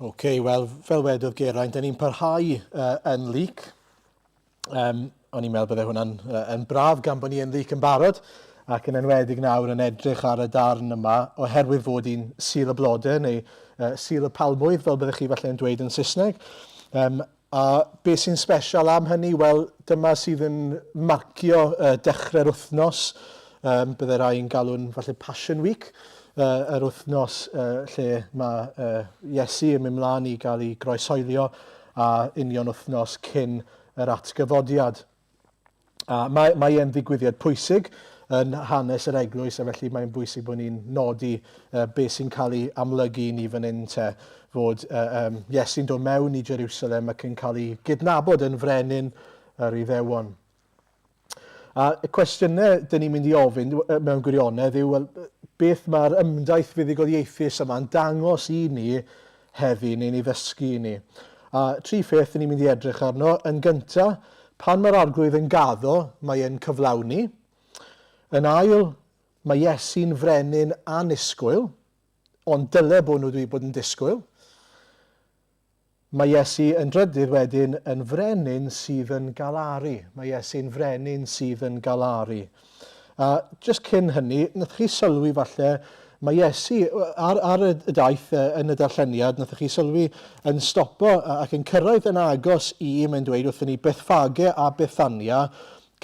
Ok, wel, fel wedodd Geraint, dyn ni'n parhau uh, yn Luc. Um, o'n i'n meddwl bydde hwnna'n uh, yn braf gan bod ni yn Luc yn barod, ac yn enwedig nawr yn edrych ar y darn yma, oherwydd fod hi'n Sul y Blodau, neu uh, Sul y Palmwydd, fel byddech chi falle yn dweud yn Saesneg. Um, A be sy'n sbesial am hynny? Wel, dyma sydd yn marcio uh, dechrau'r wythnos. Um, bydde rai yn galw'n falle Passion Week, uh, yr wythnos uh, lle mae uh, Iesu yn mynd mlaen i gael ei groeshoelio a union wythnos cyn yr atgyfodiad. A mae, mae e'n ddigwyddiad pwysig yn hanes yr eglwys a felly mae'n bwysig bod ni'n nodi uh, beth sy'n cael ei amlygu i ni fan hyn te, fod uh, um, Iesu'n dod mewn i Jerusalem ac yn cael ei gydnabod yn frenin yr Iddewon. A y cwestiynau dyn ni'n mynd i ofyn mewn gwirionedd yw, wel, beth mae'r ymdaith fuddugoliaethus yma'n dangos i ni heddi neu'n ei ddysgu i ni. A tri pheth dyn ni'n mynd i edrych arno. Yn gynta, pan mae'r Arglwydd yn gaddo, mae e'n cyflawni. Yn ail, mae Iesu'n frenin annisgwyl, ond dyle bod nhw wedi bod yn disgwyl. Mae Iesu yn drydydd wedyn yn frenin sydd yn galaru. Mae Iesu'n frenin sydd yn galaru. A jyst cyn hynny, nath chi sylwi falle, mae Iesu ar, ar y daith yn y darlleniad, nath chi sylwi yn stopo ac yn cyrraedd yn agos i, mae'n dweud wrthyn ni, Bethffage a Bethania,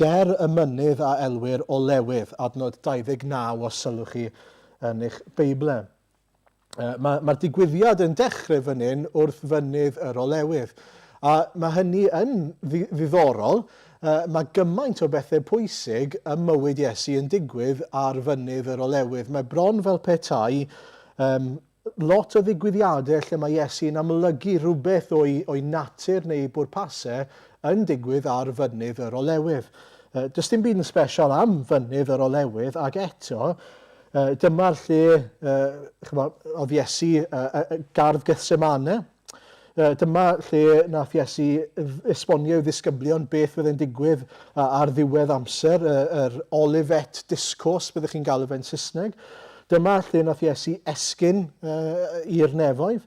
ger y mynydd a elwir Olewydd, adnod 29 os sylwch chi yn eich Beiblau. Mae'r ma, ma digwyddiad yn dechrau fan hyn wrth fynydd yr olewydd. A mae hynny yn ddiddorol. Mae gymaint o bethau pwysig ym mywyd Iesu yn digwydd ar fynydd yr olewydd. Mae bron fel petai um, lot o ddigwyddiadau lle mae Iesu'n amlygu rhywbeth o'i, o'i natur neu ei bwrpasau yn digwydd ar fynydd yr olewydd. Does dim byd yn special am fynydd yr olewydd ac eto Dyma'r lle, chymod, oedd Iesu, gardd Gethsemane. Dyma lle nath Iesu esbonio i'w ddisgyblion beth fydde'n digwydd ar ddiwedd amser, yr Olivet Discourse, byddwch chi'n galw fe'n Saesneg. Dyma lle nath Iesu esgyn i'r nefoedd.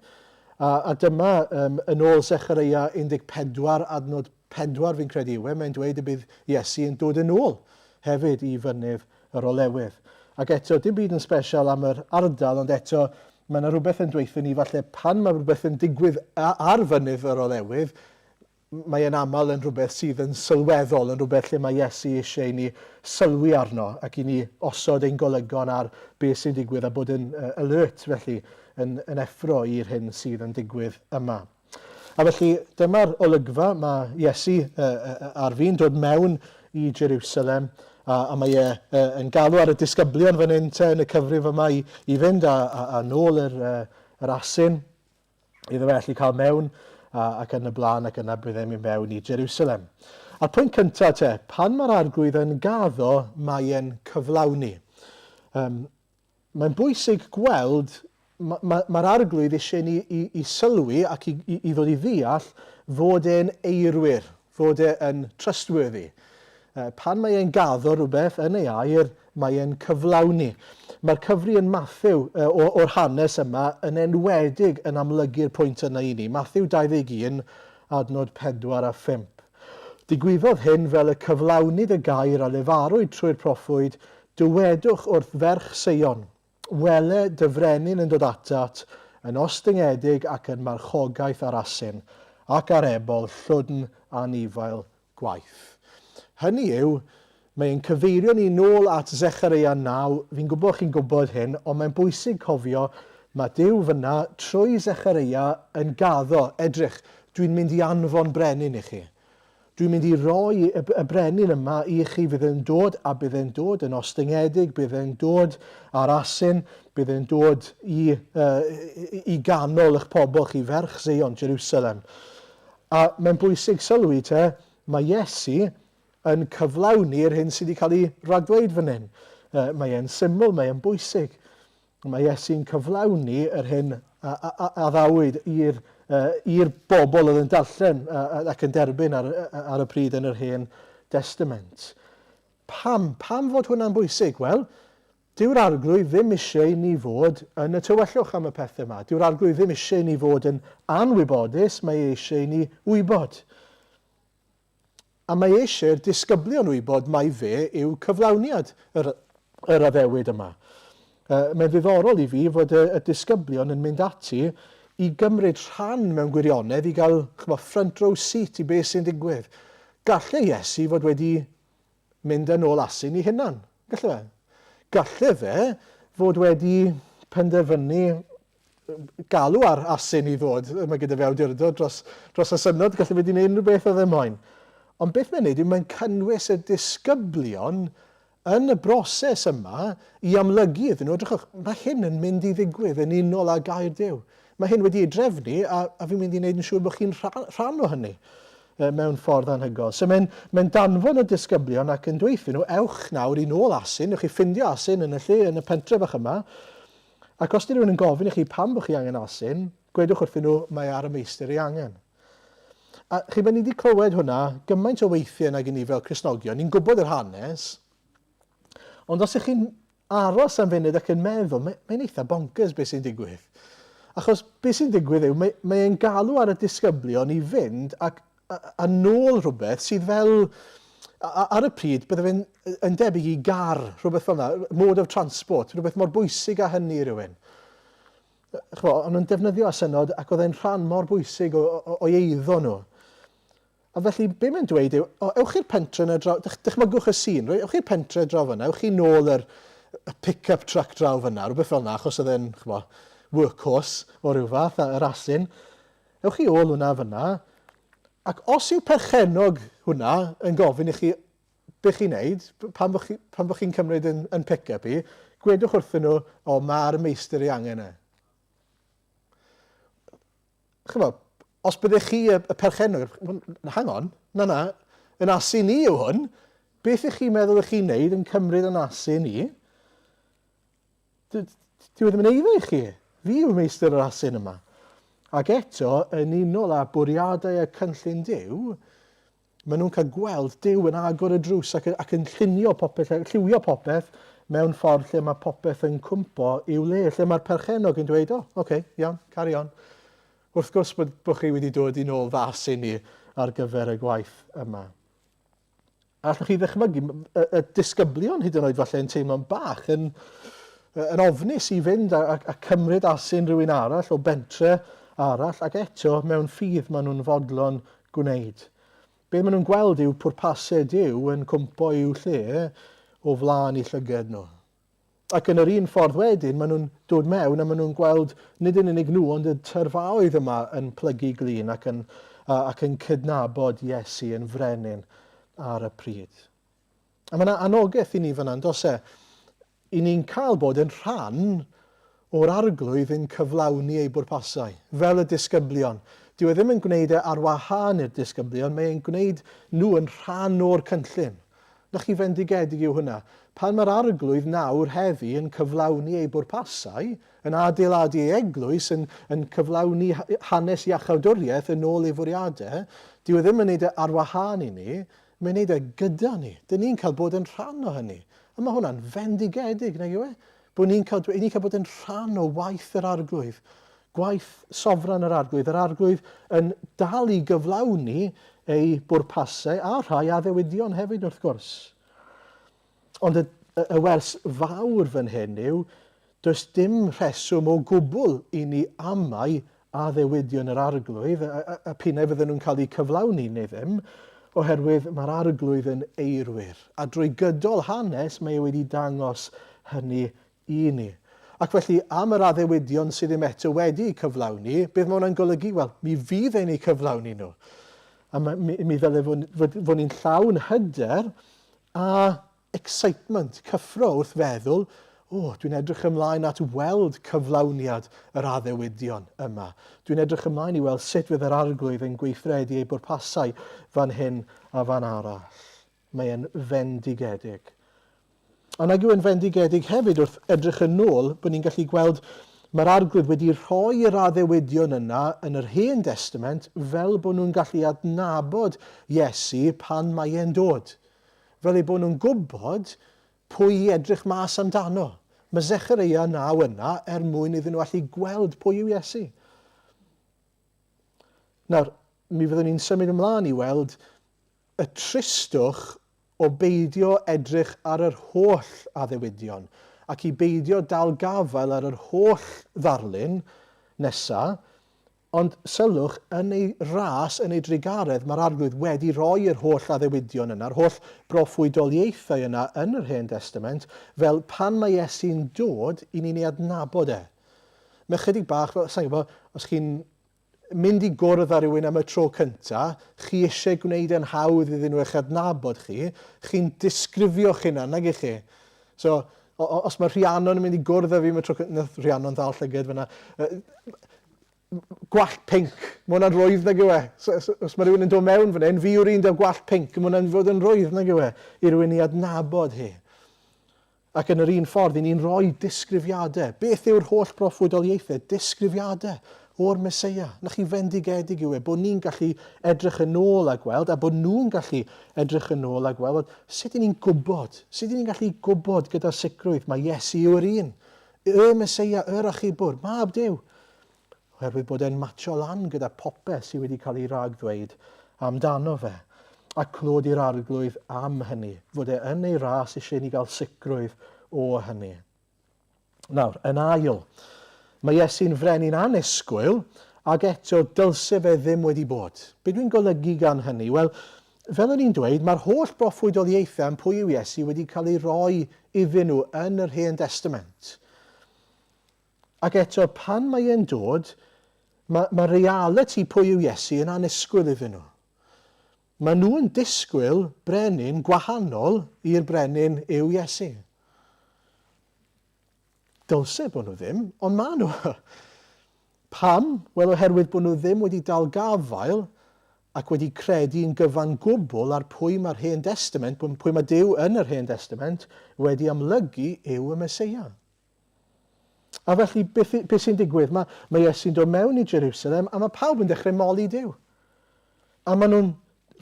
A, a dyma, um, yn ôl Zechareia 14 adnod 4 fi'n credu yw e, mae'n dweud y bydd Iesu yn dod yn ôl hefyd i fynydd yr olewydd. Ac eto, dim byd yn sbesial am yr ardal, ond eto, mae yna rhywbeth yn dweutho ni falle pan mae rhywbeth yn digwydd ar fynydd yr olewydd, mae e'n aml yn rhywbeth sydd yn sylweddol, yn rhywbeth lle mae Iesu eisiau i ni sylwi arno ac i ni osod ein golygon ar beth sy'n digwydd a bod yn alert felly, yn, yn effro i'r hyn sydd yn digwydd yma. A felly dyma'r olygfa, mae Iesu ar fin dod mewn i Jerusalem, a, a mae e yn galw ar y disgyblion fan hyn te yn y cyfrif yma i, i fynd a, a, a nôl yr, yr asyn iddo fe allu cael mewn a, ac yn y blaen ac yna bydd e'n mynd mewn i Jerusalem. A'r pwynt cyntaf te, pan mae'r arglwydd yn gaddo, mae e'n cyflawni. Um, Mae'n bwysig gweld, mae'r ma, ma arglwydd eisiau ni i, i sylwi ac i, i, i ddod i ddeall fod e'n eirwir, fod e'n trustworthy. Pan mae e'n gaddo rhywbeth yn ei air, mae e'n cyflawni. Mae'r cyfri yn Matthew o'r hanes yma yn enwedig yn amlygu'r pwynt yna i ni. Matthew 21, adnod 4 a 5. Digwyddodd hyn fel y cyflawnid y gair a lefarwyd trwy'r proffwyd, Dywedwch wrth ferch Seion, Wele dy frenin yn dod atat, yn ostyngedig ac yn marchogaeth ar asyn, ac ar ebol llwdn anifail gwaith. Hynny yw, mae e'n cyfeirio ni nôl at Zechareia 9, fi'n gwybod chi'n gwybod hyn, ond mae'n bwysig cofio, mae Duw fyna trwy Zechareia yn gaddo, edrych, dwi'n mynd i anfon brenin i chi. Dwi'n mynd i roi y, y brenin yma i chi, fydd e'n dod a bydd e'n dod yn ostyngedig, bydd e'n dod ar asyn, bydd e'n dod i, uh, i ganol eich pobl chi, ferch Zeion, Jerusalem. A mae'n bwysig sylwi te, mae Iesu yn cyflawni'r hyn sydd wedi cael ei ragddweud fan hyn. Uh, mae e'n syml, mae e'n bwysig. Mae Iesu'n cyflawni yr hyn a, a, a addawyd i'r uh, i'r bobl oedd yn darllen uh, ac yn derbyn ar, ar y pryd yn yr Hen Testament. Pam? Pam fod hwnna'n bwysig? Wel, Dyw'r Arglwydd ddim eisiau i ni fod yn y tywyllwch am y pethau yma. Dyw'r Arglwydd ddim eisiau i ni fod yn anwybodus, mae e eisiau i ni wybod. A mae eisiau i'r disgyblion wybod mai fe yw cyflawniad yr, yr addewid yma. Uh, mae'n ddiddorol i fi fod y, y disgyblion yn mynd ati i gymryd rhan mewn gwirionedd, i gael chmo, front row seat i beth sy'n digwydd. Gallai Iesu fod wedi mynd yn ôl asyn i hunan. Gallai fe? Gallai fe fod wedi penderfynu galw ar asyn i ddod, mae gyda fe awdurdod dros, dros asynnod, gallu fe di wneud unrhyw beth oedd e moyn. Ond beth mae'n neud yw mae'n cynnwys y disgyblion yn y broses yma i amlygu iddyn nhw, edrychwch, mae hyn yn mynd i ddigwydd yn unol â gair Duw. Mae hyn wedi ei drefnu a, a fi'n mynd i wneud yn siŵr bod chi'n rhan, rhan o hynny mewn ffordd anhygoel. So mae'n mae danfon y disgyblion ac yn dweithio nhw, ewch nawr i nôl asyn, ewch i ffindio asyn yn y lle, yn y pentre bach yma, Ac os 'di rhywun yn gofyn i chi pam bod chi angen asyn, gwedwch wrthyn nhw mae ar y meistr ei angen. A chi, ni wedi clywed hwnna gymaint o weithiau nag i ni fel Cristnogion, ni'n gwybod yr hanes, ond os ych chi'n aros am funud ac yn meddwl, mae'n mae eitha bonkers beth sy'n digwydd. Achos beth sy'n digwydd yw, mae, mae e'n galw ar y disgyblion i fynd ac a, a nôl rhywbeth sydd fel, ar y pryd, bydde fe'n yn debyg i gar, rhywbeth fel yna, mode of transport, rhywbeth mor bwysig â hynny i rywun. Chmo, o'n nhw'n defnyddio asynod ac oedd e'n rhan mor bwysig o'i eiddo nhw. A felly, be mae'n dweud yw, o, ewch i'r pentre yna draw, dych, dychmygwch y sîn, reit? Ewch i'r pentre draw fyna, ewch i nôl yr, y pick-up truck draw fyna, rhywbeth fel yna, achos oedd e'n, chmo, workhorse o ryw fath, yr asyn. Ewch i ôl hwnna fyna, ac os yw perchennog hwnna yn gofyn i chi be chi'n neud, pam bod chi, pam bod chi'n cymryd yn, yn pick-up i, gwedwch wrthyn nhw, o, mae'r meistr ei angen e. Chymod, os byddech chi y, y perchennog, hang on, na na, yn asu ni yw hwn, beth ych chi'n meddwl ych chi'n neud yn cymryd yn asu ni? Dyw e ddim yn eiddo i chi. Fi yw meistr yr asyn yma. Ac eto, yn unol â bwriadau y cynllun Duw, maen nhw'n cael gweld Duw yn agor y drws ac, ac yn llunio popeth, lliwio popeth mewn ffordd lle mae popeth yn cwmpo i'w le, lle mae'r perchennog yn dweud, o, oh, oce, okay, iawn, carry on. Wrth gwrs bod, bod chi wedi dod i nôl fy asyn i ar gyfer y gwaith yma. Allwch chi ddychmygu y, y disgyblion hyd yn oed falle yn teimlo'n bach yn, yn ofnus i fynd a, a, a cymryd asyn rhywun arall o bentre arall ac eto mewn ffydd maen nhw'n fodlon gwneud. Be maen nhw'n gweld yw pwrpasau Duw yn cwmpo i'w lle o flaen eu llyged nhw. Ac yn yr un ffordd wedyn, maen nhw'n dod mewn a maen nhw'n gweld nid yn unig nhw, ond y tyrfaoedd yma yn plygu glin ac yn, ac yn cydnabod Iesu yn frenin ar y pryd. A mae yna anogaeth i ni fyna, yn does e? I ni'n cael bod yn rhan o'r arglwydd yn cyflawni ei bwrpasau, fel y disgyblion. Dyw e ddim yn gwneud e ar wahân i'r disgyblion, mae e'n gwneud nhw yn rhan o'r cynllun. Na chi fendigedig yw hwnna. Pan mae'r Arglwydd nawr heddi yn cyflawni ei bwrpasau, yn adeiladu ei eglwys, yn, yn cyflawni hanes iachawdwriaeth yn ôl ei fwriadau, dyw e ddim yn neud e ar wahân i ni, mae'n neud e gyda ni. Dyn ni'n cael bod yn rhan o hynny. A mae hwnna'n fendigedig, nag yw e? Bod ni'n cael, ni'n cael bod yn rhan o waith yr Arglwydd. Gwaith sofran yr Arglwydd, yr Arglwydd yn dal i gyflawni ei bwrpasau a rhai addewidion hefyd wrth gwrs. Ond y, y, y wers fawr fan hyn yw, does dim rheswm o gwbl i ni amau addewidion yr Arglwydd, a, a, a p'un ai fydden nhw'n cael eu cyflawni neu ddim, oherwydd mae'r Arglwydd yn eirwir, a drwy gydol hanes mae e wedi dangos hynny i ni. Ac felly, am yr addewidion sydd ddim eto wedi eu cyflawni, beth mae hwnna'n golygu? Wel, mi fydd e'n eu cyflawni nhw. A ma, mi, mi ddyle fod, fod, fod ni'n llawn hyder a excitement, cyffro wrth feddwl, o, oh, dwi'n edrych ymlaen at weld cyflawniad yr addewidion yma. Dwi'n edrych ymlaen i weld sut fydd yr arglwydd yn gweithredu ei bwrpasau fan hyn a fan arall. Mae e'n fendigedig. A nag yw e'n fendigedig hefyd wrth edrych yn ôl bod ni'n gallu gweld mae'r Arglwydd wedi rhoi yr addewidion yna yn yr Hen Destament fel bod nhw'n gallu adnabod Iesu pan mae e'n dod. Fel eu bod nhw'n gwybod pwy i edrych mas amdano. Mae Zechareia 9 yna er mwyn iddyn nhw allu gweld pwy yw Iesu. Nawr, mi fyddwn ni'n symud ymlaen i weld y tristwch o beidio edrych ar yr holl addewidion ac i beidio dal gafael ar yr holl ddarlun nesa, ond sylwch, yn ei ras, yn ei drugaredd, mae'r Arglwydd wedi rhoi yr holl addewidion yna, yr holl broffwydoliaethau yna yn yr Hen Destament, fel pan mae Iesu'n dod, i ni'n ei adnabod e. Mae chydig bach, fel, sa i'n gwybod, os chi'n mynd i gwrdd â rhywun am y tro cynta, chi eisiau gwneud e'n hawdd iddyn nhw eich adnabod chi, chi'n disgrifio'ch hunan, nag ych chi? So, os mae Rhiannon yn mynd i gwrdd â fi am y tro cyntaf, nath Rhiannon ddal llyged fyna, gwallt pinc, mae hwnna'n rwydd nag yw e? So, so, os mae rhywun yn dod mewn fan hyn, fi yw'r un 'da gwallt pinc, mae hwnna'n fod yn rwydd nag yw e? I rywun i adnabod hi. Ac yn yr un ffordd, i ni'n rhoi disgrifiadau. Beth yw'r holl broffwydoliaethau? Disgrifiadau o'r Meseia. Na chi fendigedig yw e, bod ni'n gallu edrych yn ôl a gweld, a bod nhw'n gallu edrych yn ôl a gweld, sut i ni'n gwybod, sut i ni'n gallu gwybod gyda sicrwydd mae Iesu yw'r un, y Meseia, yr achubwr, mab Duw. Oherwydd bod e'n matcho lan gyda popeth sydd wedi cael ei ragddweud amdano fe. A clod i'r Arglwydd am hynny, fod e yn ei ras eisiau ni gael sicrwydd o hynny. Nawr, yn ail, mae Iesu'n frenin annisgwyl, ac eto dylse fe ddim wedi bod. Be dwi'n golygu gan hynny? Wel, fel o'n i'n dweud, mae'r holl broffwydoliaethau am pwy yw Iesu wedi cael ei roi iddyn nhw yn yr Hen Destament. Ac eto, pan mae e'n dod, mae, mae realiti pwy yw Iesu yn annisgwyl iddyn nhw. Mae nhw'n disgwyl brenin gwahanol i'r brenin yw Iesu. Dylse bod nhw ddim, ond maen nhw. Pam? Wel, oherwydd bod nhw ddim wedi dal gafael ac wedi credu'n gyfan gwbl ar pwy mae'r Hen Destament, pwy mae Duw yn yr Hen Destament wedi amlygu yw y Meseia. A felly, beth, beth sy'n digwydd? Mae, mae Iesu'n dod mewn i Jerusalem a mae pawb yn dechrau moli Duw. A maen nhw'n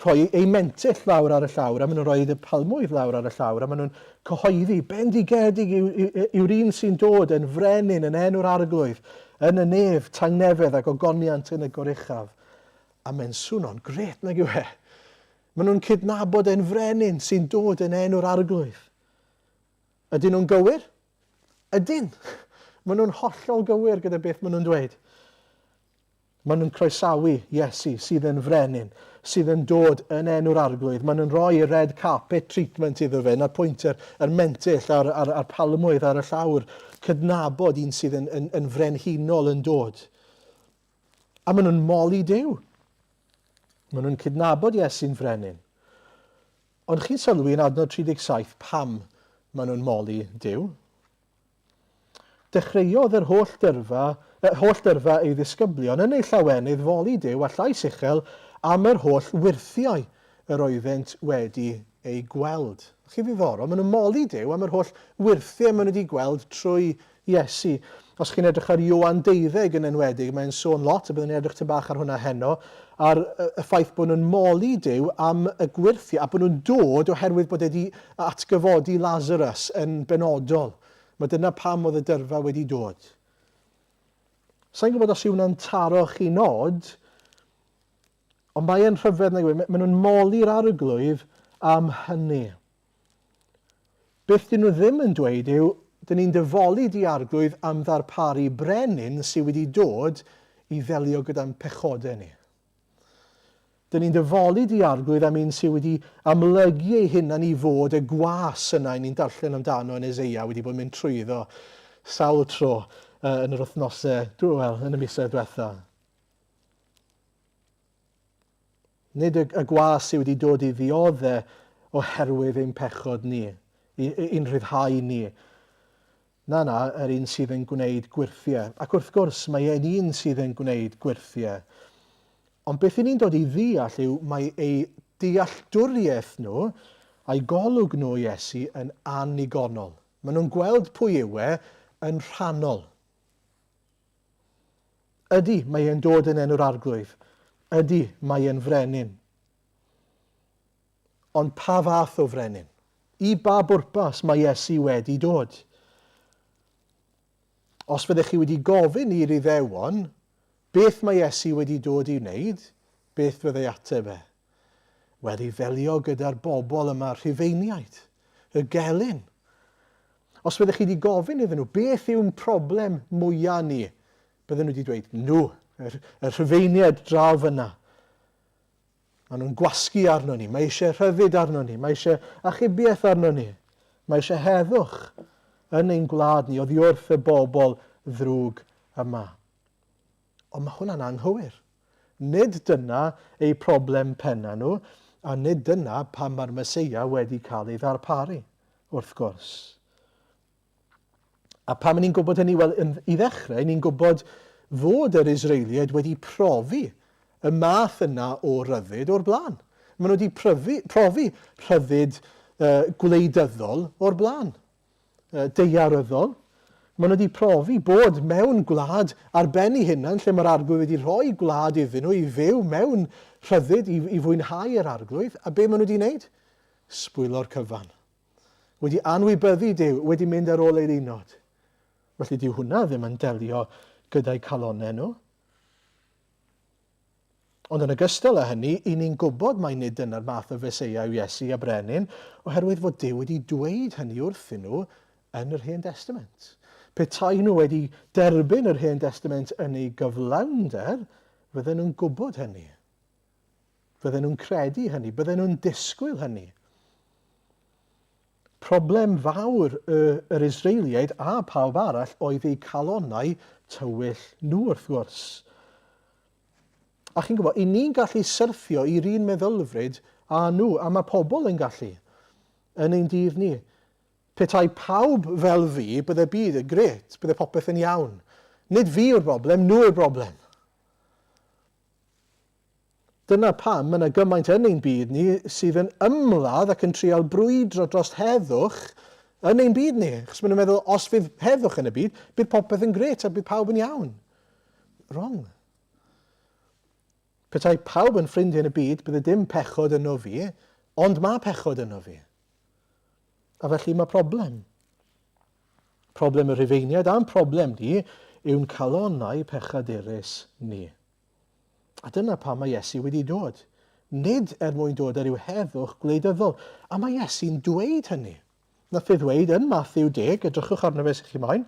rhoi eu mentyll lawr ar y llawr, a maen nhw'n rhoi y palmwydd lawr ar y llawr, a maen nhw'n cyhoeddi, bendigedig yw'r yw, un sy'n dod yn frenin yn enw'r arglwydd, yn y nef, tangnefedd ac ogoniant yn y goruchaf. A mae'n swno'n gret nag yw e? Maen nhw'n cydnabod e'n frenin sy'n dod yn enw'r arglwydd. Ydyn nhw'n gywir? Ydyn! Maen nhw'n hollol gywir gyda beth maen nhw'n dweud. Maen nhw'n croesawu Iesu sydd yn frenin, sydd yn dod yn enw'r arglwydd. Maen nhw'n rhoi y red carpet treatment iddo fe, na'r pwynt yr, yr mentyll a'r, a'r, a'r palmwydd ar y llawr, cydnabod un sydd yn, yn, yn frenhinol yn dod. A maen nhw'n moli Duw. Maen nhw'n cydnabod Iesu'n frenin. Ond chi'n sylwi yn adnod 37 pam maen nhw'n moli Duw? Dechreuodd yr holl dyrfa, y holl dyrfa ei ddisgyblion yn eu llawenydd foli Duw â llais uchel am yr holl wyrthiau yr oeddent wedi eu gweld. Chi ddiddorol, maen nhw'n moli Duw am yr holl wyrthiau maen nhw wedi gweld trwy Iesu. Os chi'n edrych ar Ioan deuddeg yn enwedig, mae'n sôn lot, a byddwn ni'n edrych tipyn bach ar hwnna heno, ar y ffaith bod nhw'n moli Duw am y gwyrthiau, a bod nhw'n dod oherwydd bod e wedi atgyfodi Lazarus yn benodol. Mae dyna pam oedd y dyrfa wedi dod. Sa'n gwybod os yw hwnna'n taro chi'n od, ond mae e'n rhyfedd nag yw e. Maen nhw'n moli'r arglwydd am hynny. Beth dyn nhw ddim yn dweud yw, dyn ni'n dyfoli di Arglwydd am ddarparu brenin sydd wedi dod i ddelio gyda'n pechodau ni. Dyn ni'n dyfoli di Arglwydd am un sydd wedi amlygu ei hunan i fod y gwas yna i ni'n darllen amdano yn Eseia, wedi bod yn mynd trwyddo sawl tro uh, yn yr wythnosau, wel, yn y misoedd diwetha. Nid y, y gwas sydd wedi dod i ddiodde oherwydd ein pechod ni, i'n rhyddhau ni. Na, na, yr un sydd yn gwneud gwyrthiau. Ac wrth gwrs, mae e'n un sydd yn gwneud gwyrthiau. Ond beth i ni'n dod i ddeall yw mae eu dealltwriaeth nhw a'i golwg nhw o Iesu yn annigonol. Maen nhw'n gweld pwy yw e yn rhannol. Ydy, mae e'n dod yn enw'r Arglwydd. Ydy, mae e'n frenin. Ond pa fath o frenin? I ba bwrpas mae Iesu wedi dod? Os fyddech chi wedi gofyn i'r Iddewon beth mae Iesu wedi dod i wneud, beth fyddai ateb e? Wel, i ddelio gyda'r bobl yma, Rhufeiniaid, y gelyn. Os fyddech chi wedi gofyn iddyn nhw, beth yw'n problem mwyaf ni? Bydden nhw wedi dweud, nhw, y, y Rhufeiniaid draw fyna. Maen nhw'n gwasgu arno ni, mae eisiau rhyddid arno ni, mae eisiau achubiaeth arno ni, mae eisiau heddwch yn ein gwlad ni oddi wrth y bobl ddrwg yma. Ond mae hwnna'n anghywir. Nid dyna eu problem penna nhw, a nid dyna pam mae'r Meseia wedi cael ei ddarparu, wrth gwrs. A pam ni'n gwybod hynny? Wel, i ddechrau, ni'n gwybod fod yr Israeliaid wedi profi y math yna o ryddid o'r blaen. Maen nhw wedi profi, profi rhyddid uh, gwleidyddol o'r blaen, uh, daearyddol. Maen nhw wedi profi bod mewn gwlad ar ben ei hunan, lle mae'r arglwydd wedi rhoi gwlad iddyn nhw i fyw mewn rhyddid, i, i fwynhau yr arglwydd, a be maen nhw wedi wneud? Sbwylo'r cyfan. Wedi anwybyddu Duw, wedi mynd ar ôl ei linod. Felly dyw hwnna ddim yn delio gyda'u calonnau nhw. Ond yn ogystal â hynny, i ni'n gwybod mai nid dyna'r math o Feseia yw Iesu a Brenin, oherwydd fod Duw wedi dweud hynny wrthyn nhw yn yr Hen Destament. Petai nhw wedi derbyn yr Hen Destament yn ei gyflawnder, fydden nhw'n gwybod hynny. Fydden nhw'n credu hynny, bydden nhw'n disgwyl hynny. Problem fawr y, yr Israeliaid a pawb arall oedd eu calonnau tywyll nhw wrth gwrs. A chi'n gwybod, i ni'n gallu syrthio i'r un meddylfryd â nhw, a mae pobl yn gallu, yn ein dydd ni. Petai pawb fel fi, bydde byd yn grêt, bydde popeth yn iawn. Nid fi yw'r broblem, nhw yw'r broblem. Dyna pam mae yna gymaint yn ein byd ni sydd yn ymladd ac yn trial brwydro dros heddwch yn ein byd ni. Achos maen nhw'n meddwl, os fydd heddwch yn y byd, bydd popeth yn grêt a bydd pawb yn iawn. Wrong. Petai pawb yn ffrindiau yn y byd, bydde dim pechod yno fi, ond mae pechod yno fi. A felly mae problem. Problem y Rhufeiniaid a'n problem ni yw'n calonnau pechadurus ni. A dyna pam mae Iesu wedi dod. Nid er mwyn dod â rhyw heddwch gwleidyddol. A mae Iesu'n dweud hynny. Nath e ddweud yn Matthew 10, edrychwch arno fe os chi moyn,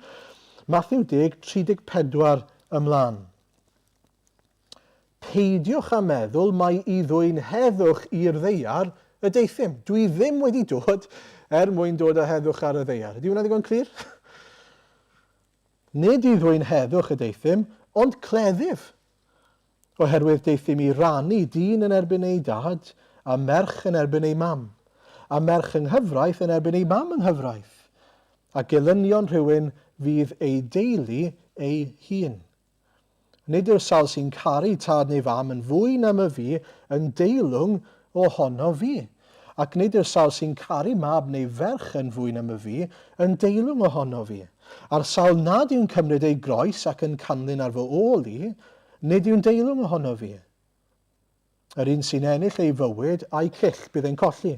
Matthew 10, 34 ymlaen. Peidiwch â meddwl mai i ddwyn heddwch i'r ddaear y deuthum. Dwi ddim wedi dod er mwyn dod â heddwch ar y ddaear. Ydy hwnna ddigon clir? Nid i ddwyn heddwch y deuthum, ond cleddyf. Oherwydd deuthum i rannu dyn yn erbyn ei dad, a merch yn erbyn ei mam, a merch yng nghyfraith yn erbyn ei mam yng nghyfraith, a gelynion rhywun fydd ei deulu ei hun. Nid yw'r sawl sy'n caru tad neu fam yn fwy na myfi yn deilwng ohono fi, ac nid yw'r sawl sy'n caru mab neu ferch yn fwy na myfi yn deilwng ohono fi. A'r sawl nad yw'n cymryd ei groes ac yn canlyn ar fy ôl i, nid yw'n deilwng ohono fi. Yr un sy'n ennill ei fywyd a'i cyll bydd e'n colli,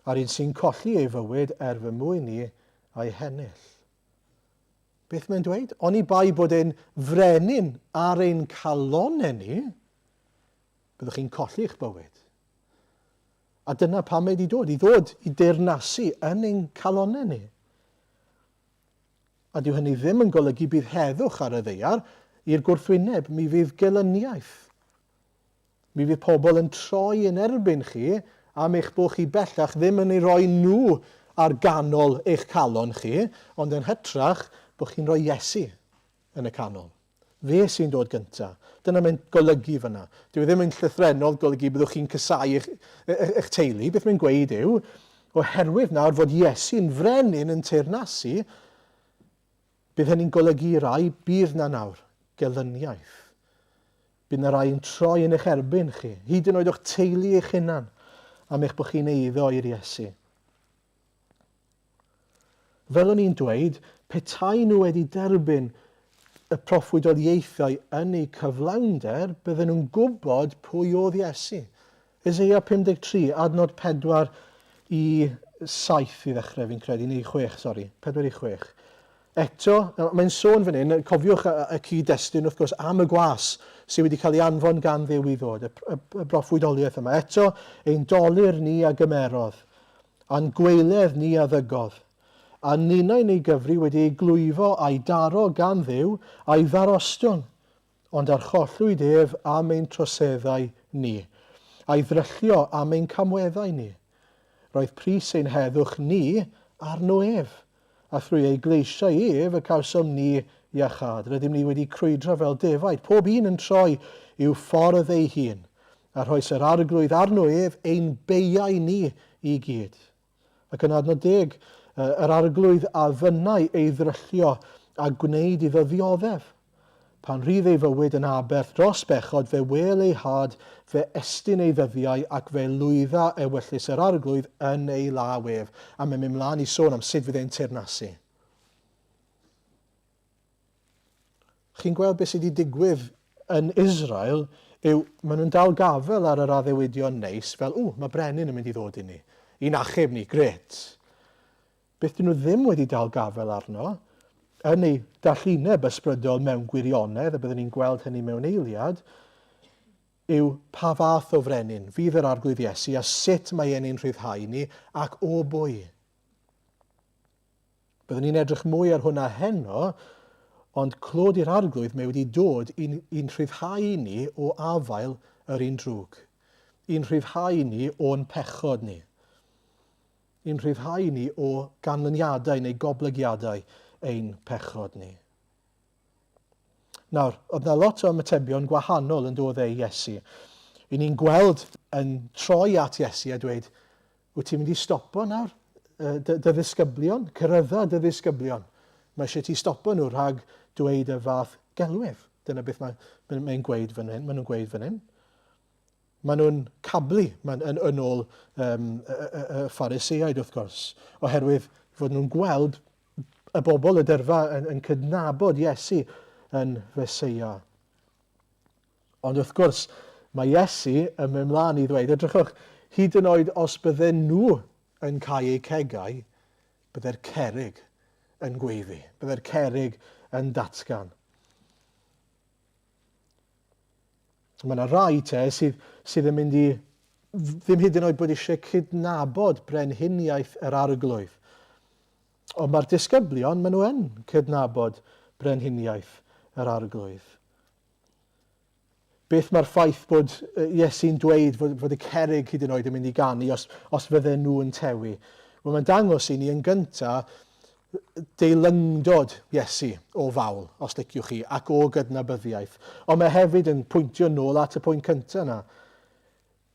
a'r un sy'n colli ei fywyd er fy mwyn i a'i hennill. Beth mae'n dweud? Oni bai bod e'n frenin ar ein calonnau ni, byddwch chi'n colli eich bywyd. A dyna pam mae wedi dod, i ddod i deyrnasu yn ein calonnau ni. A dyw hynny ddim yn golygu bydd heddwch ar y ddaear, i'r gwrthwyneb, mi fydd gelyniaeth. Mi fydd pobl yn troi yn erbyn chi am eich bod chi bellach ddim yn ei roi nhw ar ganol eich calon chi, ond yn hytrach bod chi'n rhoi Iesu yn y canol. Fe sy'n dod gynta. Dyna mae'n golygu fyna. Dyw e ddim yn llythrennol golygu byddwch chi'n casáu eich, eich teulu. Beth mae'n gweud yw, oherwydd nawr fod Iesu'n frenin yn teyrnasu, Bydd hynny'n golygu i rai, bydd 'na nawr, gelyniaeth. Bydd 'na rai yn troi yn eich erbyn chi, hyd yn oed o'ch teulu eich hunan, am eich bod chi'n eiddo i'r Iesu. Fel o'n i'n dweud, petai nhw wedi derbyn y proffwydoliaethau yn eu cyflawnder, bydden nhw'n gwybod pwy oedd Iesu. Eseia 53, adnod 4 i 7 i ddechrau fi'n credu, neu 6, sori, 4 i 6. Eto, mae'n sôn fan hyn, cofiwch y, y cyd-destun wrth gwrs am y gwas sydd wedi cael ei anfon gan Dduw i ddod, y, y, y broffwydoliaeth yma. Eto, ein dolur ni a gymerodd, a'n gweiledd ni a ddygodd, a ninnau'n ei gyfri wedi ei glwyfo a'i daro gan Dduw, a'i ddarostwng, ond archollwyd ef am ein troseddau ni, a'i ddryllio am ein camweddau ni. Roedd pris ein heddwch ni arno ef, a thrwy ei gleisiau ef y cawsom ni iachâd. Rydym ni wedi crwydro fel defaid, pob un yn troi i'w ffordd ei hun, a rhoes yr Arglwydd arno ef ein beiau ni i gyd. Ac yn adnod deg, yr Arglwydd a fynnai ei ddryllio a gwneud iddo ddioddef. Pan rydd ei fywyd yn aberth dros bechod, fe wêl ei had, fe estyn ei ddyddiau, ac fe lwydda ewyllys yr Arglwydd yn ei law ef. A mae'n mynd mlaen i sôn am sut fydd e'n teyrnasu. Chi'n gweld beth sydd wedi digwydd yn Israel yw maen nhw'n dal gafael ar yr addewidion neis fel, ww, mae brenin yn mynd i ddod i ni, i'n achub ni, grêt. Beth dyn nhw ddim wedi dal gafael arno, yn eu dallineb ysbrydol mewn gwirionedd, a byddwn ni'n gweld hynny mewn eiliad, yw pa fath o frenin fydd yr Arglwydd Iesu a sut mae e'n ein rhyddhau ni ac o bwy. Byddwn ni'n edrych mwy ar hwnna heno, ond clod i'r Arglwydd mae wedi dod i'n, i'n rhyddhau ni o afael yr un drwg, i'n rhyddhau ni o'n pechod ni. I'n rhyddhau ni o ganlyniadau neu goblygiadau ein pechod ni. Nawr, oedd na lot o ymatebion gwahanol yn dod ei Iesu. I ni'n gweld yn troi at Iesu a dweud, wyt ti'n mynd i stopo nawr dy, dy ddisgyblion? Cyrraedda dy ddisgyblion. Mae eisiau ti stopo nhw rhag dweud y fath gelwydd. Dyna beth mae'n mae, mae gweud fan hyn. Maen nhw'n gweud fan hyn. Maen nhw'n cablu, mae'n, yn, yn ôl um, y, y, y Phariseaid wrth gwrs, oherwydd fod nhw'n gweld y bobl y dyrfa yn, yn cydnabod Iesu yn Feseia. Ond wrth gwrs, mae Iesu yn mynd mlaen i ddweud, edrychwch, hyd yn oed os bydden nhw yn cau eu cegau, bydde'r cerrig yn gweiddi, bydde'r cerrig yn datgan. Mae yna rai te sydd, sydd yn mynd i ddim hyd yn oed bod eisiau cydnabod brenhiniaeth yr arglwydd. Ond mae'r disgyblion, maen nhw yn cydnabod brenhiniaeth yr arglwydd. Beth mae'r ffaith bod Iesu'n dweud fod, fod y cerrig hyd yn oed yn mynd i ganu os, os fydden nhw yn tewi? Wel, mae'n dangos i ni yn gyntaf deilyngdod Iesu o fawl, os liciwch chi, ac o gydnabyddiaeth. Ond mae hefyd yn pwyntio nôl at y pwynt cyntaf yna.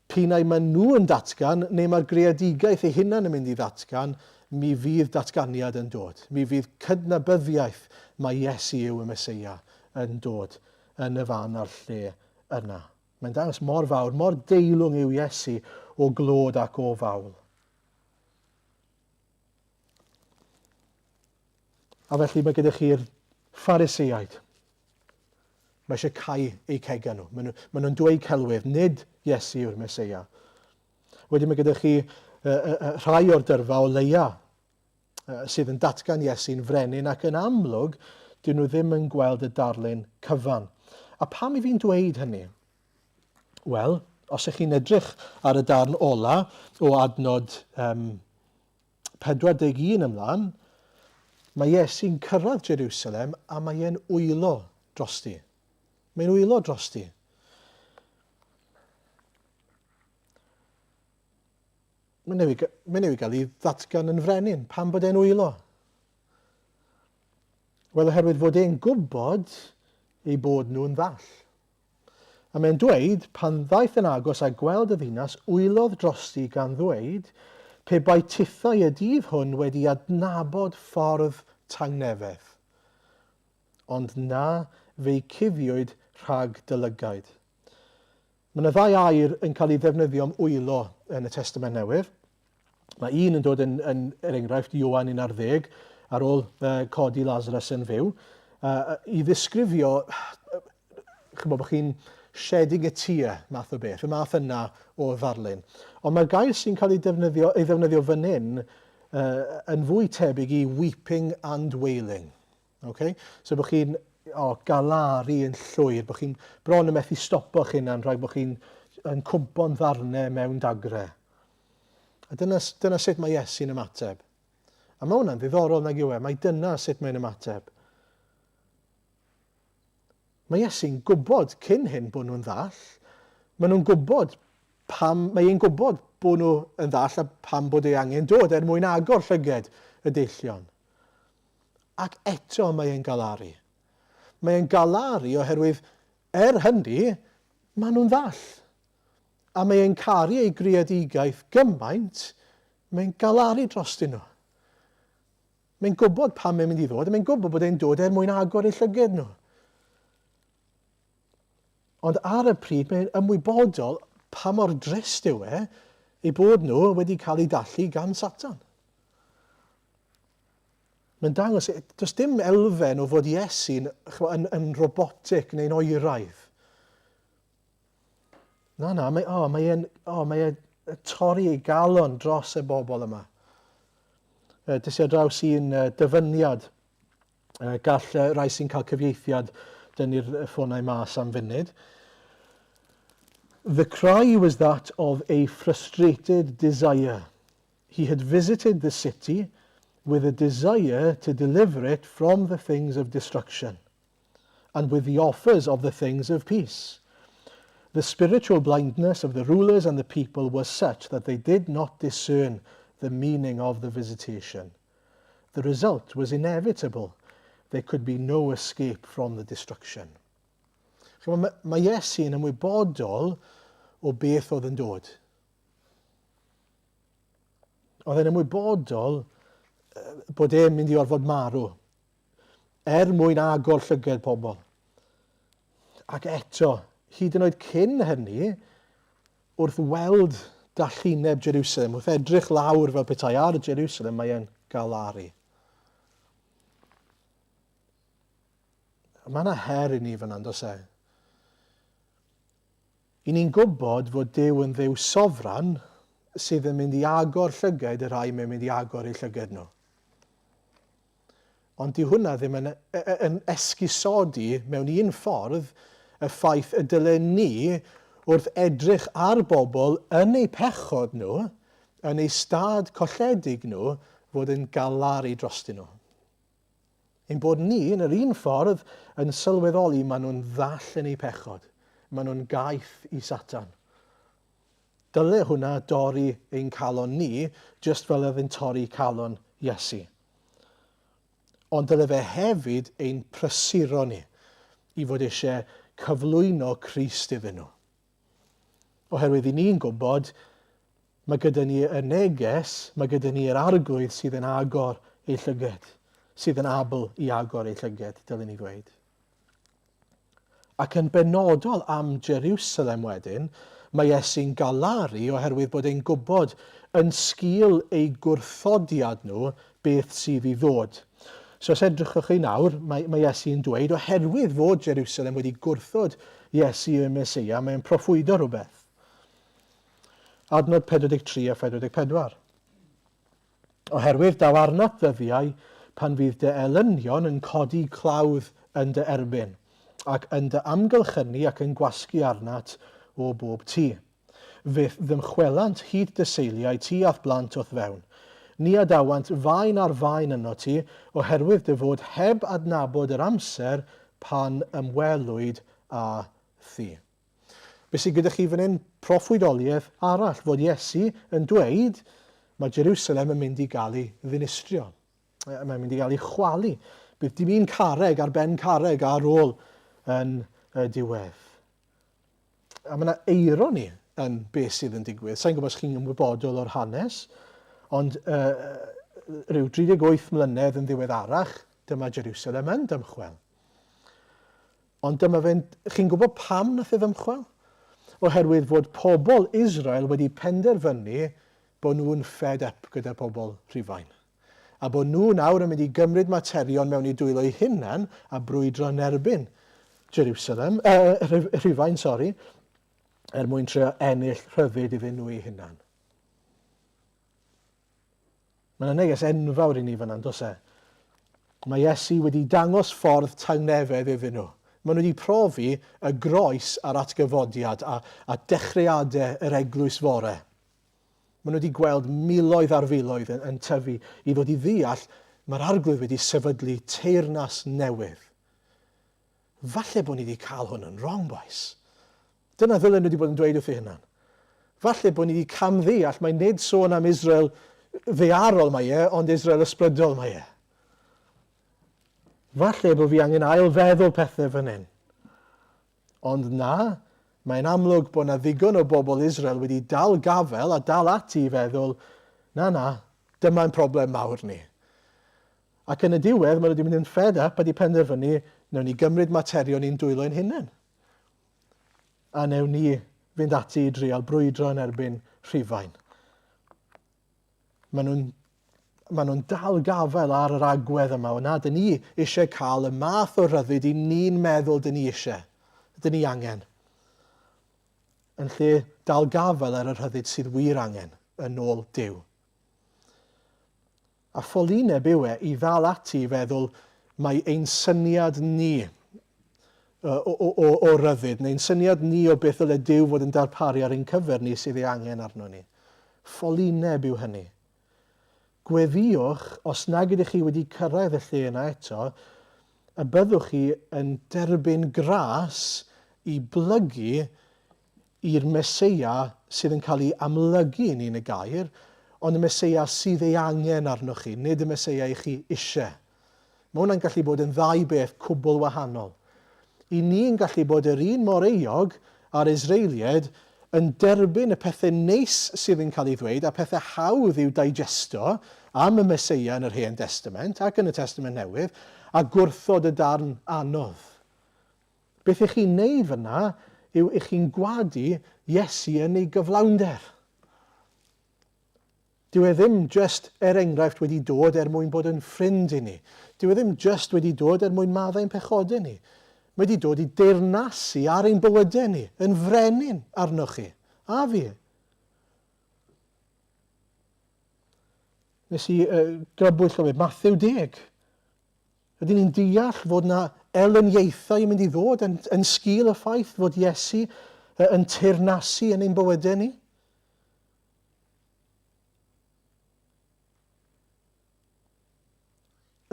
P'un ai maen nhw yn datgan, neu mae'r greadigaeth ei hunan yn mynd i ddatgan, mi fydd datganiad yn dod. Mi fydd cydnabyddiaeth mai Iesu yw y Meseia yn dod yn y fan a'r lle yna. Mae'n dangos mor fawr, mor deilwng yw Iesu o glod ac o fawl. A felly mae gyda chi'r Phariseaid. Mae eisiau cau eu cegau nhw. Maen nhw'n nhw, nhw dweud celwydd, nid Iesu yw'r Meseia. Wedyn mae gyda chi rhai o'r dyrfa o leia sydd yn datgan Iesu'n frenin ac yn amlwg dyn nhw ddim yn gweld y darlun cyfan. A pam i fi'n dweud hynny? Wel, os ych chi'n edrych ar y darn ola o adnod um, 41 ymlaen, mae Iesu'n cyrraedd Jerusalem a mae e'n wylo drosti. Mae'n wylo drosti. Mae newid, mae newid gael ei ddatgan yn frenin. Pam bod e'n wylo? Wel, oherwydd fod e'n gwybod ei bod nhw'n ddall. A mae'n dweud, pan ddaeth yn agos a gweld y ddinas, wylodd drosti gan ddweud, Pe bai tithau y dydd hwn wedi adnabod ffordd tangnefedd. Ond na, fe'i cuddiwyd rhag dy lygaid. Mae yna ddau air yn cael ei ddefnyddio am wylo yn y Testament Newydd. Mae un yn dod yn, yn er enghraifft, Ioan 11, ar ôl uh, codi Lazarus yn fyw, uh, i ddisgrifio, chymod, bod chi'n shedding a tear math o beth, y math yna o ddarlun. Ond mae'r gair sy'n cael ei defnyddio, ei ddefnyddio fan hyn uh, yn fwy tebyg i weeping and wailing. Okay? So bod chi'n oh, galaru yn llwyr, bod chi'n bron yn methu stopo chi'n hunan rhag bod chi'n yn cwmpo'n ddarnau mewn dagre. A dyna, dyna sut mae Iesu'n ymateb. A mae hwnna'n ddiddorol nag yw e, mae dyna sut mae'n ymateb. Mae Iesu'n gwybod cyn hyn bod nhw'n ddall. Maen nhw'n gwybod pam, mae e'n gwybod bod nhw yn ddall a pam bod ei angen dod er mwyn agor llyged y deillion. Ac eto mae e'n galaru. Mae e'n galaru oherwydd er hynny, maen nhw'n ddall. A mae e'n caru ei greadigaeth gymaint, mae'n galaru drostyn nhw. Mae'n gwybod pam mae'n mynd i ddod, a mae'n gwybod bod e'n dod er mwyn agor eu llyged nhw. Ond ar y pryd, mae'n ymwybodol pa mor drist yw e eu bod nhw wedi cael eu dallu gan Satan. Mae'n dangos, does dim elfen o fod Iesu'n yn, yn robotic neu'n oeraidd. Na, na, mae, oh, mae e'n oh, mae e'n torri ei galon dros y bobl yma. Des i ar draws un dyfyniad. Gall rai sy'n cael cyfieithiad dynnu'r ffonau mas am funud. The cry was that of a frustrated desire. He had visited the city with a desire to deliver it from the things of destruction and with the offers of the things of peace. The spiritual blindness of the rulers and the people was such that they did not discern the meaning of the visitation. The result was inevitable. There could be no escape from the destruction. Chymod, mae, mae Iesu yn ymwybodol o beth oedd yn dod. Oedd e'n ymwybodol bod e'n mynd i orfod marw er mwyn agor llyged pobl. Ac eto, hyd yn oed cyn hynny, wrth weld dallineb Jerusalem, wrth edrych lawr fel petai ar Jerusalem, mae e'n galaru. Mae yna her i ni fyna, does e? I ni'n gwybod fod Duw yn Dduw sofran sydd yn mynd i agor llygaid y rhai mae'n mynd i agor eu llyged nhw. Ond dyw hwnna ddim yn, yn esgusodi mewn un ffordd y ffaith y dylen ni wrth edrych ar bobl yn eu pechod nhw, yn eu stad colledig nhw, fod yn galaru drostyn nhw. Ein bod ni, yn yr un ffordd, yn sylweddoli maen nhw'n ddall yn eu pechod. Maen nhw'n gaeth i Satan. Dyle hwnna dorri ein calon ni, jyst fel oedd yn torri calon Iesu. Ond dyle fe hefyd ein prysuro ni i fod eisiau cyflwyno Crist iddyn nhw. Oherwydd i ni'n gwybod, mae gyda ni y neges, mae gyda ni yr arglwydd sydd yn agor ei llyged, sydd yn abl i agor ei llyged, dylen ni ddweud. Ac yn benodol am Jerusalem wedyn, mae Iesu'n galaru oherwydd bod e'n gwybod yn sgil eu gwrthodiad nhw beth sydd i ddod. So os edrychwch chi nawr, mae, mae Iesu'n dweud, oherwydd fod Jerusalem wedi gwrthod Iesu y Meseia, mae'n proffwydo rhywbeth. Adnod 43 a 44. Oherwydd daw arnat ddyddiau pan fydd dy elynion yn codi clawdd yn dy erbyn, ac yn dy amgylchynu ac yn gwasgu arnat o bob tu. Fe'th ddymchwelant hyd dy seiliau ti a'th blant o'th fewn. Ni adawant faen ar faen ynot ti, oherwydd dy fod heb adnabod yr amser pan ymwelwyd â thi. Be sydd gyda chi fan hyn? Proffwydoliaeth arall, fod Iesu yn dweud mae Jerusalem yn mynd i gael ei ddinistrio. Mae'n mynd i gael ei chwalu. Bydd dim un carreg ar ben carreg ar ôl yn y diwedd. A mae yna eironi yn beth sydd yn digwydd. Sa'n gwybod os chi'n ymwybodol o'r hanes, ond uh, rhyw 38 mlynedd yn ddiweddarach, dyma Jerusalem yn dymchwel. Ond dyma fe'n... Chi'n gwybod pam nath e ddymchwel? Oherwydd fod pobl Israel wedi penderfynu bod nhw'n fed up gyda pobl Rhufain. A bod nhw nawr yn mynd i gymryd materion mewn i dwylo eu hunain a brwydro yn erbyn Jerusalem, uh, Rhufain, sori, er mwyn trio ennill rhyddid iddyn nhw eu hunain. Mae yna neges enfawr i ni fyna, does e? Mae Iesu wedi dangos ffordd tangnefedd iddyn nhw. Maen nhw wedi profi y groes a'r atgyfodiad a, a dechreuadau yr eglwys fore. Maen nhw wedi gweld miloedd ar filoedd yn, yn tyfu i ddod i ddeall mae'r arglwydd wedi sefydlu teyrnas newydd. Falle bod ni wedi cael hwn yn wrong, boys. Dyna ddylen nhw wedi bod yn dweud wrth eu hunan. Falle bod ni wedi camddeall mai nid sôn am Israel ddaearol mae e, ond Israel ysbrydol mae e. Falle bod fi angen ail-feddwl pethau fan hyn. Ond na, mae'n amlwg bod na ddigon o bobl Israel wedi dal gafel a dal ati i feddwl, na na, dyma'n problem mawr ni. Ac yn y diwedd, maen nhw wedi mynd yn fed up a wedi penderfynu, wnawn ni gymryd materion i'n dwylo ein hunain. A wnewn ni fynd ati i drial brwydro yn erbyn Rhufain. Maen nhw'n maen nhw'n dal gafael ar yr agwedd yma o na, dyn ni eisiau cael y math o ryddid i ni'n meddwl dyn ni eisiau, dyn ni angen. Yn lle dal gafael ar y rhyddid sydd wir angen yn ôl Duw. A ffolineb yw e i ddal ati i feddwl mai ein syniad ni o, o, o, o ryddid, neu'n syniad ni o beth ddyle Duw fod yn darparu ar ein cyfer ni sydd ei angen arno ni. Ffolineb yw hynny. Gweddïwch, os nag ydych chi wedi cyrraedd y lle yna eto, y byddwch chi yn derbyn gras i blygu i'r Meseia sydd yn cael ei amlygu i ni yn y gair, ond y Meseia sydd ei angen arnoch chi, nid y Meseia i chi eisiau. Mae hwnna'n gallu bod yn ddau beth cwbl wahanol. I ni'n gallu bod yr un mor euog â'r Israeliaid yn derbyn y pethau neis sydd yn cael ei ddweud a pethau hawdd i'w digesto am y Meseia yn yr Hen Destament ac yn y Testament Newydd a gwrthod y darn anodd. Beth ych chi'n neud fyna yw ych chi'n gwadu Iesu yn ei gyflawnder. Dyw e ddim jyst, er enghraifft, wedi dod er mwyn bod yn ffrind i ni. Dyw e ddim jyst wedi dod er mwyn maddau ein pechodau ni. Mae wedi dod i deyrnasu ar ein bywydau ni, yn frenin arnoch chi, a fi. Nes i uh, grybwyll o fe, Matthew 10. Ydyn ni'n deall fod 'na elyniaethau yn mynd i ddod yn, yn sgil y ffaith fod Iesu yn teyrnasu yn ein bywydau ni?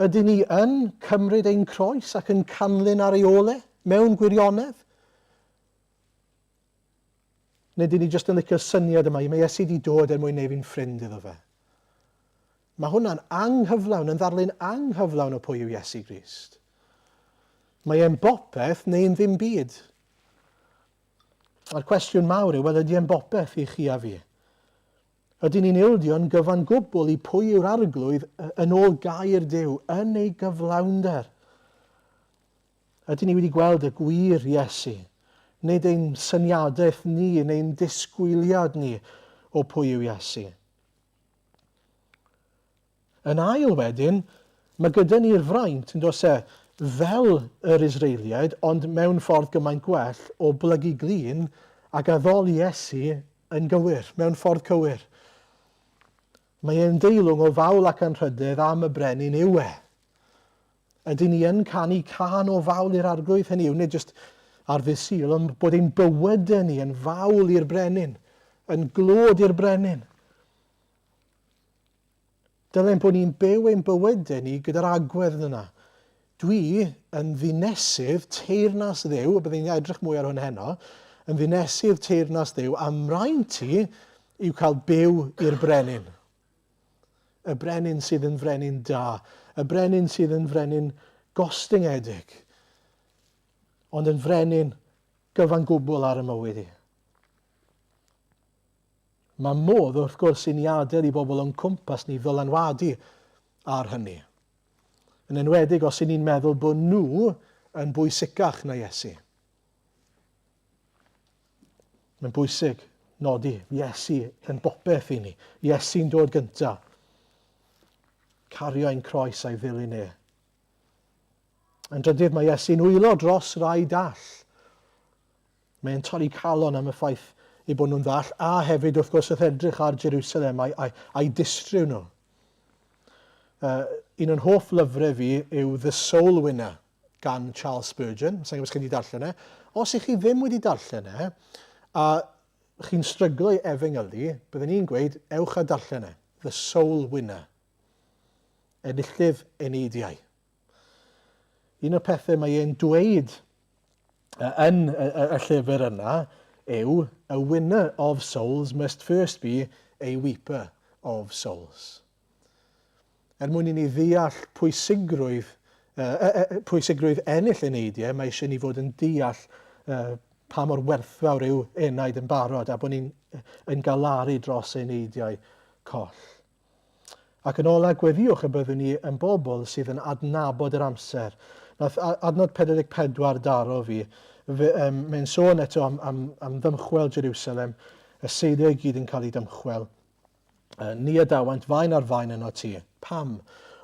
Ydyn ni yn cymryd ein croes ac yn canlyn ar ei ole mewn gwirionedd? Neu dyn ni jyst yn licio'r syniad yma, mae Iesu wedi dod er mwyn neu fi'n ffrind iddo fe. Mae hwnna'n anghyflawn, yn ddarlun anghyflawn o pwy yw Iesu Grist. Mae e'n bopeth neu'n ddim byd. A'r cwestiwn mawr yw, wel ydy e'n bopeth i chi a fi? Ydyn ni'n ildio'n gyfan gwbl i pwy yw'r arglwydd yn ôl gair Duw, yn ei gyflawnder? Ydyn ni wedi gweld y gwir Iesu? Nid ein syniadaeth ni neu'n disgwyliad ni o pwy yw Iesu. Yn ail wedyn, mae gyda ni'r fraint, yn does e, fel yr Israeliaid, ond mewn ffordd gymaint gwell, o blygu glin ac addoli Iesu yn gywir, mewn ffordd cywir. Mae e'n deilwng o fawl ac anrhydedd am y brenin yw e. Ydyn ni yn canu cân o fawl i'r Arglwydd? Hynny yw, nid jyst ar ddydd Sul, ond bod ein bywydau ni yn fawl i'r brenin, yn glod i'r brenin. Dylem bod ni'n byw ein bywydau ni gyda'r agwedd yna. Dwi yn ddinesydd teyrnas Dduw, a byddwn ni'n edrych mwy ar hwn heno, yn ddinesydd teyrnas Dduw, a mraint i yw cael byw i'r brenin. Y brenin sydd yn frenin da, y brenin sydd yn frenin gostyngedig, ond yn frenin gyfan gwbl ar y mywyd i. Mae modd, wrth gwrs, i ni adael i bobl o'n cwmpas ni ddylanwadu ar hynny. Yn enwedig os y'n ni'n meddwl bod nhw yn bwysicach na Iesu. Mae'n bwysig nodi Iesu yn bopeth i ni. Iesu'n dod gyntaf. Cario ein croes a'i ddilyn e. Yn drydydd, mae Iesu'n wylo dros rai dall. Mae e'n torri calon am y ffaith eu bod nhw'n ddall, a hefyd, wrth gwrs, wrth edrych ar Jerusalem a'i, a'i, a'i distryw nhw. Uh, Un o'n hoff lyfrau fi yw The Soul Winner gan Charles Spurgeon. Sa'n gwybod os chi wedi darllen e. Os ych chi ddim wedi darllen e, a chi'n stryglo i efengylu, byddwn i'n gweud, ewch a darllen e. The Soul Winner. Enillydd eneidiau. Un o'r pethau mae e'n dweud yn y, y, y llyfr yna yw A winner of souls must first be a weeper of souls. Er mwyn i ni ddeall pwysigrwydd, uh, pwysigrwydd ennill eneidiau, mae eisiau ni fod yn deall uh, pa mor werthfawr yw enaid yn barod a bod ni'n yn galaru dros eneidiau coll. Ac yn ola, gweddïwch y byddwn ni yn bobl sydd yn adnabod yr amser. Nath adnod 44 daro fi. Fe, um, mae'n sôn eto am, am, am ddymchwel Jerusalem, y seiliau i gyd yn cael eu dymchwel. Uh, ni adawant faen ar faen yno ti. Pam?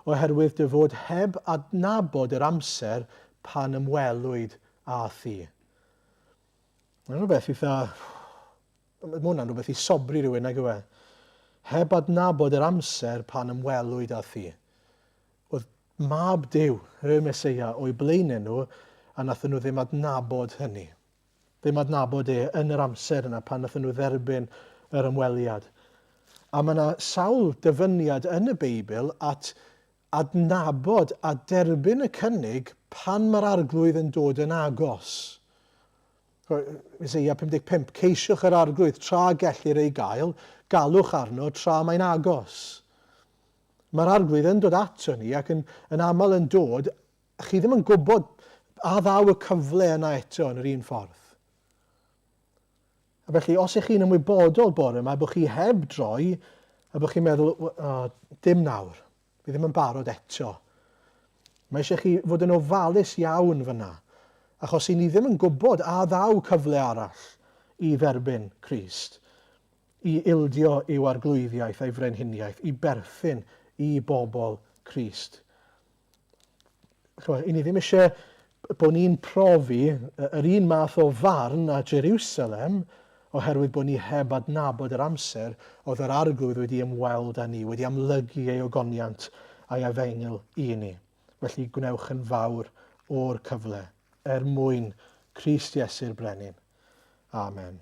Oherwydd dy fod heb adnabod yr amser pan ymwelwyd â thi. Mae'n rhywbeth eitha Mae hwnna'n rhywbeth i sobri rhywun, nag yw e? Heb adnabod yr amser pan ymwelwyd â thi. Oedd mab Duw, y Meseia, o'i blaenau nhw, a nathon nhw ddim adnabod hynny. Ddim adnabod e yn yr amser yna pan nathon nhw dderbyn yr ymweliad. A mae yna sawl dyfyniad yn y Beibl at adnabod a derbyn y cynnig pan mae'r arglwydd yn dod yn agos. Eseia 55, Ceisiwch yr arglwydd tra gellir ei gael, galwch arno tra mae'n agos. Mae'r arglwydd yn dod ato ni ac yn, yn aml yn dod, a chi ddim yn gwybod a ddaw y cyfle yna eto yn yr un ffordd. A felly, os ych chi'n ymwybodol bore yma bod chi heb droi, a bod chi'n meddwl, oh, dim nawr, Fi ddim yn barod eto. Mae eisiau chi fod yn ofalus iawn fyna, achos i ni ddim yn gwybod a ddaw cyfle arall i dderbyn Crist, i ildio i'w arglwyddiaeth a'i frenhiniaeth, i berthyn i bobl Crist. Chymod, i ni ddim eisiau bod ni'n profi yr un math o farn â Jerusalem oherwydd bod ni heb adnabod yr amser oedd yr Arglwydd wedi ymweld â ni, wedi amlygu ei ogoniant a'i efengyl i ni. Felly gwnewch yn fawr o'r cyfle er mwyn Crist Iesu'r Brenin. Amen.